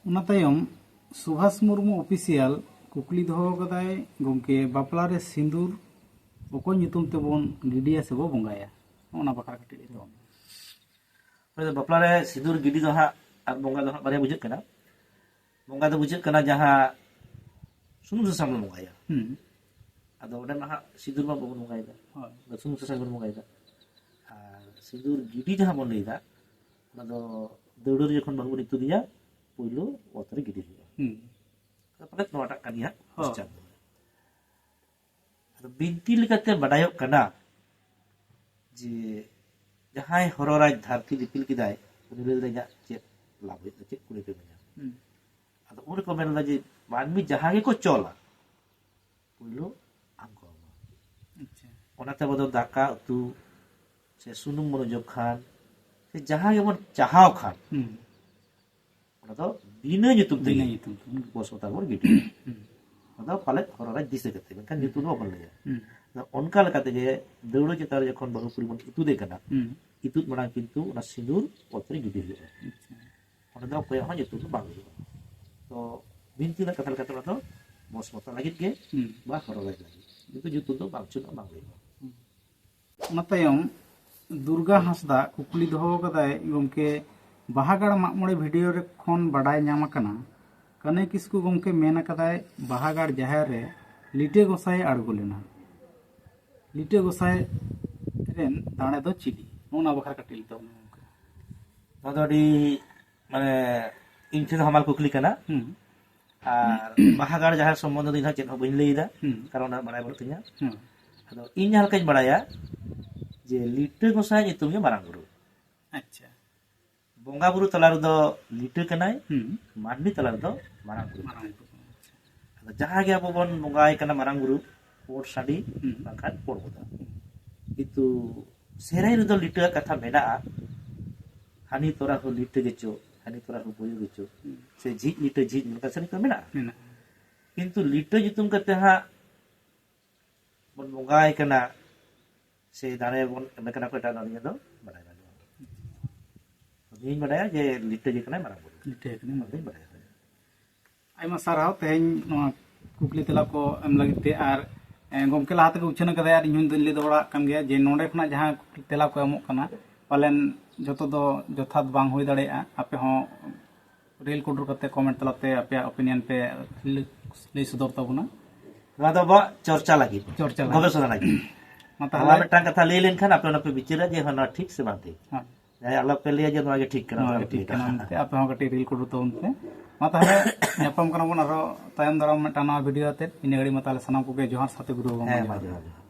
ᱚᱱᱟ ᱛᱟᱭᱚᱢ ᱥᱩᱵᱷᱟᱥ ᱢᱩᱨᱢᱩ ᱚᱯᱷᱤᱥᱤᱭᱟᱞ ᱠᱩᱠᱞᱤ ᱫᱚᱦᱚ ᱟᱠᱟᱫᱟᱭ, ᱜᱚᱢᱠᱮ, ᱵᱟᱯᱞᱟ ᱨᱮ ᱥᱤᱸᱫᱩᱨ ᱚᱠᱚᱭ ᱧᱩᱛᱩᱢ ᱛᱮᱵᱚᱱ ᱜᱤᱰᱤᱭᱟ ᱥᱮᱵᱚ ᱵᱚᱸᱜᱟᱭᱟ? ᱚᱱᱟ ᱵᱟᱠᱷᱨᱟ ᱠᱟᱹᱴᱤᱡ ᱞᱟᱹᱭ ᱛᱟᱵᱚᱱ ᱢᱮ᱾ ᱦᱳᱭ, ᱵᱟᱯᱞᱟ ᱨᱮ ᱥᱤᱸᱫᱩᱨ ᱜᱤᱰᱤ ᱫᱚ ᱦᱟᱸᱜ ᱟᱨ ᱵᱚᱸᱜᱟ ᱫᱚ ᱦᱟᱸᱜ ᱵᱟᱨᱭᱟ ᱵᱩᱡᱷᱟᱹᱜ ᱠᱟᱱᱟ᱾ ᱵᱚᱸᱜᱟ ᱫᱚ ᱵᱩᱡᱷᱟᱹᱜ ᱠᱟᱱᱟ ᱡᱟᱦᱟᱸ ᱥᱩᱱᱩᱢ ᱥᱟᱥᱟᱝ ᱵᱚᱱ ᱵᱚᱸᱜᱟᱭᱟ᱾ ᱦᱩᱸ᱾ ᱟᱫᱚ ᱚᱸᱰᱮ ᱢᱟ ᱦᱟᱸᱜ ᱥᱤᱸᱫᱩᱨ ᱢᱟ ᱵᱟᱵᱚᱱ ᱵᱚᱸᱜᱟᱭᱮᱫᱟ᱾ ᱦᱳᱭ᱾ ᱥᱩᱱᱩᱢ ᱥᱟᱥᱟᱝ ᱵᱚᱱ ᱵᱚᱸᱜᱟᱭᱮᱫᱟ᱾ ᱥᱤᱸᱫᱩᱨ ᱜᱤᱰᱤ ᱡᱟᱦᱟᱸ ᱵᱚᱱ ᱞᱟᱹᱭᱫᱟ, ᱚᱱᱟ ᱫᱚ ᱫᱟᱹᱣᱲᱟᱹ ᱨᱮ ᱡᱚᱠᱷᱚᱱ ᱵᱟᱹᱦᱩ ᱵᱚᱱ ᱤᱛᱩᱫᱮᱭᱟ, ᱯᱳᱭᱞᱳ ᱚᱛ ᱨᱮ ᱜᱤᱰᱤ ᱦᱩᱭᱩᱜᱼᱟ᱾ ᱦᱩᱸ᱾ ᱟᱫᱚ ᱯᱟᱞᱮᱫ ᱱᱚᱣᱟᱴᱟᱜ ᱠᱟᱱ ᱜᱮᱭᱟ ᱦᱟᱸᱜ ᱦᱚᱸ᱾ ᱠᱷᱨᱤᱥᱪᱟᱱ ᱫᱚ᱾ ᱟᱫᱚ ᱵᱤᱱᱛᱤ ᱞᱮᱠᱟᱛᱮ ᱵᱟᱰᱟᱭᱚᱜ ᱠᱟᱱᱟ ᱡᱮ ᱡᱟᱦᱟᱸᱭ ᱦᱚᱨᱚ ᱨᱟᱡᱽ ᱫᱷᱟᱹᱨᱛᱤ ᱫᱤᱯᱤᱞ ᱠᱮᱫᱟᱭ, ᱩᱱᱤ ᱞᱟᱹᱭ ᱞᱮᱫᱟ, "ᱤᱧᱟᱹᱜ ᱪᱮᱫ ᱞᱟᱵᱷ ᱦᱩᱭᱩᱜᱼᱟ, ᱪᱮᱫ ᱠᱩᱲᱤ ᱯᱮ ᱤᱢᱟᱹᱧᱟ?" ᱦᱩᱸ᱾ ᱟᱫᱚ ᱩᱱ ᱨᱮᱠᱚ ᱢᱮᱱ ᱞᱮᱫᱟ ᱡᱮ ᱢᱟᱹᱱᱢᱤ ᱡᱟᱦᱟᱸ ᱜᱮᱠᱚ ᱪᱚᱞᱟ, ᱯᱳᱭᱞᱳ ᱟᱢ ᱠᱚ ᱮᱢᱟ᱾ ᱟᱪᱪᱷᱟ᱾ ᱚᱱᱟᱛᱮ ᱟᱵᱚ ᱫᱚ ᱫᱟᱠᱟ ᱩᱛᱩ ᱥᱮ ᱥᱩᱱᱩᱢ ᱵᱚᱱ ᱚᱡᱚᱜ ᱠᱷᱟᱱ ᱥᱮ ᱡᱟᱦᱟᱸ ᱜᱮᱵᱚᱱ ᱪᱟᱦᱟᱣ ᱠᱷᱟᱱ, ᱦᱩᱸ᱾ ᱚᱱᱟ ᱫᱚ ᱵᱤᱱᱟᱹ ᱧᱩᱛᱩᱢ ᱛᱮᱜᱮ ᱵᱤᱱᱟᱹ ᱧᱩᱛᱩᱢ ᱛᱮ᱾ ᱵᱚᱥᱢᱚᱛᱟ ᱵᱚᱱ ᱜᱤᱰᱤᱭᱟ᱾ ᱦᱩᱸ᱾ ᱚᱱᱟ ᱫᱚ ᱯᱟᱞᱮᱫ ᱦᱚᱨᱚ ᱨᱟᱡᱽ ᱫᱤᱥᱟᱹ ᱠᱟᱛᱮ, ᱢᱮᱱᱠᱷᱟᱱ ᱧᱩᱛᱩᱢ ᱫᱚ ᱵᱟᱵᱚᱱ ᱞᱟᱹᱭᱟ᱾ ᱦᱩᱸ᱾ ᱟᱫᱚ ᱚᱱᱠᱟ ᱞᱮᱠᱟ ᱛᱮᱜᱮ ᱫᱟᱹᱣᱲᱟᱹ ᱪᱮᱛᱟᱱ ᱨᱮ ᱡᱚᱠᱷᱚᱱ ᱵᱟᱹᱦᱩ ᱠᱩᱲᱤ ᱵᱚᱱ ᱤᱛᱩᱫᱮ ᱠᱟᱱᱟ, ᱦᱩᱸ᱾ ᱤᱛᱩᱫ ᱢᱟᱲᱟᱝ ᱠᱤᱱᱛᱩ ᱚᱱᱟ ᱥᱤᱸᱫᱩᱨ ᱚᱛ ᱨᱮ ᱜᱤᱰᱤ ᱦᱩᱭᱩᱜᱼᱟ᱾ ᱟᱪᱪᱷᱟ᱾ ᱚᱸᱰᱮ ᱫᱚ ᱚᱠᱚᱭᱟᱜ ᱦᱚᱸ ᱧᱩᱛᱩᱢ ᱫᱚ ᱵᱟᱝ ᱦᱩᱭᱩᱜᱼᱟ᱾ ᱛᱚ ᱵᱤᱱᱛᱤ ᱨᱮᱱᱟᱜ ᱠᱟᱛᱷᱟ ᱞᱮᱠᱟᱛᱮ ᱚᱱᱟ ᱫᱚ ᱵᱚᱥᱢᱚᱛᱟ ᱞᱟᱹᱜᱤᱫ ᱜᱮ ᱦᱩᱸ᱾ ᱵᱟ ᱦᱚᱨᱚ ᱨᱟᱡᱽ ᱞᱟᱹᱜᱤᱫ, ᱠᱤᱱᱛᱩ ᱧᱩᱛᱩᱢ ᱫᱚ ᱵᱟᱝ ᱪᱤᱱᱦᱟᱹ ᱵᱟᱝ ᱦᱩᱭᱩᱜᱼᱟ᱾ ᱚᱱᱟ ᱛᱟᱭᱚᱢ ᱫᱩᱨᱜᱟ ᱦᱟᱸᱥᱫᱟ ᱠᱩᱠᱞᱤ ᱫᱚᱦᱚ ᱟᱠᱟᱫᱟᱭ, ᱜᱚᱢᱠᱮ, ᱵᱟᱦᱟᱜᱟᱲ ᱢᱟᱜ ᱢᱚᱬᱮ ᱵᱷᱤᱰᱤᱭᱳ ᱨᱮ ᱠᱷᱚᱱ ᱵᱟᱰᱟᱭ ᱧᱟᱢ ᱟᱠᱟᱱᱟ, ᱠᱟᱹᱱᱟᱹᱭ ᱠᱤᱥᱠᱩ ᱜᱚᱢᱠᱮ ᱢᱮᱱ ᱟᱠᱟᱫᱟᱭ ᱵᱟᱦᱟᱜᱟᱲ ᱡᱟᱦᱮᱨ ᱨᱮ ᱞᱤᱴᱟᱹ ᱜᱚᱸᱥᱟᱭ ᱮ ᱟᱬᱜᱚ ᱞᱮᱱᱟ᱾ ᱞᱤᱴᱟᱹ ᱜᱚᱸᱥᱟᱭ ᱨᱮᱱ ᱫᱟᱲᱮ ᱫᱚ ᱪᱤᱞᱤ? ᱱᱚᱣᱟ ᱵᱟᱠᱷᱨᱟ ᱠᱟᱹᱴᱤᱡ ᱞᱟᱹᱭ ᱛᱟᱵᱚᱱ ᱢᱮ ᱜᱚᱢᱠᱮ᱾ ᱱᱚᱣᱟ ᱫᱚ ᱟᱹᱰᱤ, ᱢᱟᱱᱮ, ᱤᱧ ᱴᱷᱮᱱ ᱫᱚ ᱦᱟᱢᱟᱞ ᱠᱩᱠᱞᱤ ᱠᱟᱱᱟ᱾ ᱦᱩᱸ᱾ ᱟᱨ ᱵᱟᱦᱟᱜᱟᱲ ᱡᱟᱦᱮᱨ ᱥᱚᱢᱵᱚᱱᱫᱷᱮ ᱫᱚ ᱤᱧ ᱦᱚᱸ ᱪᱮᱫ ᱦᱚᱸ ᱵᱟᱹᱧ ᱞᱟᱹᱭ ᱮᱫᱟ, ᱦᱩᱸ᱾ ᱠᱟᱨᱚᱱ ᱚᱱᱟ ᱵᱟᱲᱟᱭ ᱵᱟᱹᱱᱩᱜ ᱛᱤᱧᱟ᱾ ᱦᱩᱸ᱾ ᱟᱫᱚ ᱤᱧ ᱡᱟᱦᱟᱸ ᱞᱮᱠᱟᱧ ᱵᱟᱲᱟᱭᱟ ᱡᱮ ᱞᱤᱴᱟᱹ ᱜᱚᱸᱥᱟᱭ ᱧᱩᱛᱩᱢ ᱜᱮ ᱢᱟᱨᱟᱝ ᱵᱩᱨᱩ᱾ ᱟᱪᱪᱷᱟ᱾ ᱵᱚᱸᱜᱟ ᱵᱩᱨᱩ ᱛᱟᱞᱟ ᱨᱮᱫᱚ ᱞᱤᱴᱟᱹ ᱠᱟᱱᱟᱭ, ᱦᱩᱸ᱾ ᱢᱟᱹᱱᱢᱤ ᱛᱟᱞᱟ ᱨᱮᱫᱚ ᱢᱟᱨᱟᱝ ᱵᱩᱨᱩ ᱢᱟᱨᱟᱝ ᱠᱟᱱᱟᱭ᱾ ᱵᱩᱨᱩ᱾ ᱟᱫᱚ ᱡᱟᱦᱟᱸ ᱜᱮ ᱟᱵᱚ ᱵᱚᱱ ᱵᱚᱸᱜᱟᱭ ᱠᱟᱱᱟ ᱢᱟᱨᱟᱝ ᱵᱩᱨᱩ, ᱯᱩᱸᱰ ᱥᱟᱺᱰᱤ, ᱦᱩᱸ᱾ ᱵᱟᱝᱠᱷᱟᱱ ᱯᱩᱸᱰ ᱵᱚᱫᱟ᱾ ᱦᱩᱸ᱾ ᱠᱤᱱᱛᱩ ᱥᱮᱨᱮᱧ ᱨᱮᱫᱚ ᱞᱤᱴᱟᱹᱣᱟᱜ ᱠᱟᱛᱷᱟ ᱢᱮᱱᱟᱜᱼᱟ, "ᱦᱟᱹᱱᱤ ᱛᱚᱨᱟ ᱦᱚᱸ ᱞᱤᱴᱟᱹ ᱜᱮᱪᱚ, ᱦᱟᱹᱱᱤ ᱛᱚᱨᱟ ᱦᱚᱸ ᱵᱩᱨᱩ ᱜᱮᱪᱚ", ᱦᱩᱸ᱾ ᱥᱮ "ᱡᱷᱤᱡ ᱞᱤᱴᱟᱹ ᱡᱷᱤᱡ", ᱱᱚᱝᱠᱟ ᱥᱮᱨᱮᱧ ᱠᱚ ᱢᱮᱱᱟᱜᱼᱟ᱾ ᱢᱮᱱᱟᱜᱼᱟ᱾ ᱠᱤᱱᱛᱩ ᱞᱤᱴᱟᱹ ᱧᱩᱛᱩᱢ ᱠᱟᱛᱮ ᱦᱟᱸᱜ ᱵᱚᱱ ᱵᱚᱸᱜᱟᱭ ᱠᱟᱱᱟ ᱥᱮ ᱫᱟᱲᱮ ᱵᱚᱱ ᱮᱢᱮ ᱠᱟᱱᱟ ᱠᱚ, ᱮᱴᱟᱜ ᱫᱟᱲᱮ ᱫᱚ ᱵᱟᱰᱟᱭ ᱵᱟᱹᱱᱩᱜᱼᱟ᱾ ᱤᱧ ᱵᱟᱰᱟᱭᱟ ᱡᱮ ᱞᱤᱴᱟᱹ ᱜᱮ ᱠᱟᱱᱟᱭ ᱢᱟᱨᱟᱝ ᱵᱩᱨᱩ᱾ ᱞᱤᱴᱟᱹ ᱜᱮ ᱠᱟᱱᱟᱭ ᱢᱟᱨᱟᱝ ᱚᱱᱟᱧ ᱵᱟᱰᱟᱭᱟ᱾ ᱟᱭᱢᱟ ᱥᱟᱨᱦᱟᱣ ᱛᱮᱦᱮᱧ ᱱᱚᱣᱟ ᱠᱩᱠᱞᱤ ᱛᱮᱞᱟ ᱠᱚ ᱮᱢ ᱞᱟᱹᱜᱤᱫ ᱛᱮ᱾ ᱟᱨ, ᱮ, ᱜᱚᱢᱠᱮ ᱞᱟᱦᱟ ᱛᱮᱜᱮ ᱩᱪᱷᱟᱹᱱ ᱟᱠᱟᱫᱟᱭ, ᱟᱨ ᱤᱧ ᱦᱚᱸᱧ ᱞᱟᱹᱭ ᱫᱚᱦᱚ ᱵᱟᱲᱟ ᱟᱜ ᱠᱟᱱ ᱜᱮᱭᱟ ᱡᱮ ᱱᱚᱰᱮ ᱠᱷᱚᱱᱟᱜ ᱡᱟᱦᱟᱸ ᱠᱩᱠᱞᱤ ᱛᱮᱞᱟ ᱠᱚ ᱮᱢᱚᱜ ᱠᱟᱱᱟ, ᱯᱟᱞᱮᱱ ᱡᱚᱛᱚ ᱫᱚ ᱡᱚᱛᱷᱟᱛ ᱵᱟᱝ ᱦᱩᱭ ᱫᱟᱲᱮᱭᱟᱜᱼᱟ᱾ ᱟᱯᱮ ᱦᱚᱸ ᱨᱤᱞ ᱠᱩᱰᱩᱨ ᱠᱟᱛᱮ ᱠᱚᱢᱮᱱᱴ ᱛᱟᱞᱟᱛᱮ ᱟᱯᱮᱭᱟᱜ ᱚᱯᱤᱱᱤᱭᱚᱱ ᱯᱮ ᱞᱟᱹᱭ, ᱞᱟᱹᱭ ᱥᱚᱫᱚᱨ ᱛᱟᱵᱚᱱᱟ᱾ ᱱᱚᱣᱟ ᱫᱚ ᱟᱵᱚᱣᱟᱜ ᱪᱚᱨᱪᱟ ᱞᱟᱹᱜᱤᱫ, ᱪᱚᱨᱪᱟ ᱞᱟᱹᱜᱤᱫ᱾ ᱜᱚᱵᱮᱥᱚᱱᱟ ᱞᱟᱹᱜᱤᱫ᱾ ᱱᱚᱣᱟ ᱢᱤᱫᱴᱟᱝ ᱠᱟᱛᱷᱟ ᱞᱟᱹᱭ ᱞᱮᱱᱠᱷᱟᱱ ᱟᱯᱮ ᱚᱱᱟ ᱯᱮ ᱵᱤᱪᱟᱹᱨᱟ ᱡᱮ ᱦᱮᱸ, ᱱᱚᱣᱟ ᱴᱷᱤᱠ ᱥᱮ ᱵᱟᱝ ᱴᱷᱤᱠ᱾ ᱦᱮᱸ᱾ ᱡᱟᱦᱟᱸᱭ ᱟᱞᱚᱯᱮ ᱞᱟᱹᱭᱟ ᱡᱮ ᱱᱚᱣᱟ ᱜᱮ ᱴᱷᱤᱠ ᱠᱟᱱᱟ, ᱱᱚᱣᱟ ᱱᱚᱣᱟ ᱜᱮ ᱜᱮ ᱴᱷᱤᱠ ᱴᱷᱤᱠ ᱠᱟᱱᱟ ᱠᱟᱱᱟ᱾ ᱢᱮᱱᱛᱮ ᱟᱯᱮ ᱦᱚᱸ ᱠᱟᱹᱴᱤᱡ ᱨᱤᱞ ᱠᱚ ᱩᱰᱩᱠ ᱛᱟᱵᱚᱱ ᱯᱮ᱾ ᱢᱟ ᱛᱟᱦᱚᱞᱮ ᱧᱟᱯᱟᱢ ᱠᱟᱱᱟ ᱵᱚᱱ ᱟᱨᱚ ᱛᱟᱭᱚᱢ ᱫᱟᱨᱟᱢ ᱢᱤᱫᱴᱟᱝ ᱱᱟᱣᱟ ᱵᱷᱤᱰᱤᱭᱳ ᱟᱛᱮᱫ᱾ ᱤᱱᱟᱹ ᱜᱷᱟᱹᱲᱤᱡ ᱢᱟ ᱛᱟᱦᱚᱞᱮ ᱥᱟᱱᱟᱢ ᱠᱚᱜᱮ ᱡᱚᱦᱟᱨ, ᱥᱟᱛᱮ ᱜᱩᱨᱩ ᱵᱟᱵᱟ ᱦᱮᱸ, ᱢᱟ ᱢᱟ ᱡᱚᱦᱟᱨ᱾ ᱡᱚᱦᱟᱨ, ᱡᱚᱦᱟᱨ᱾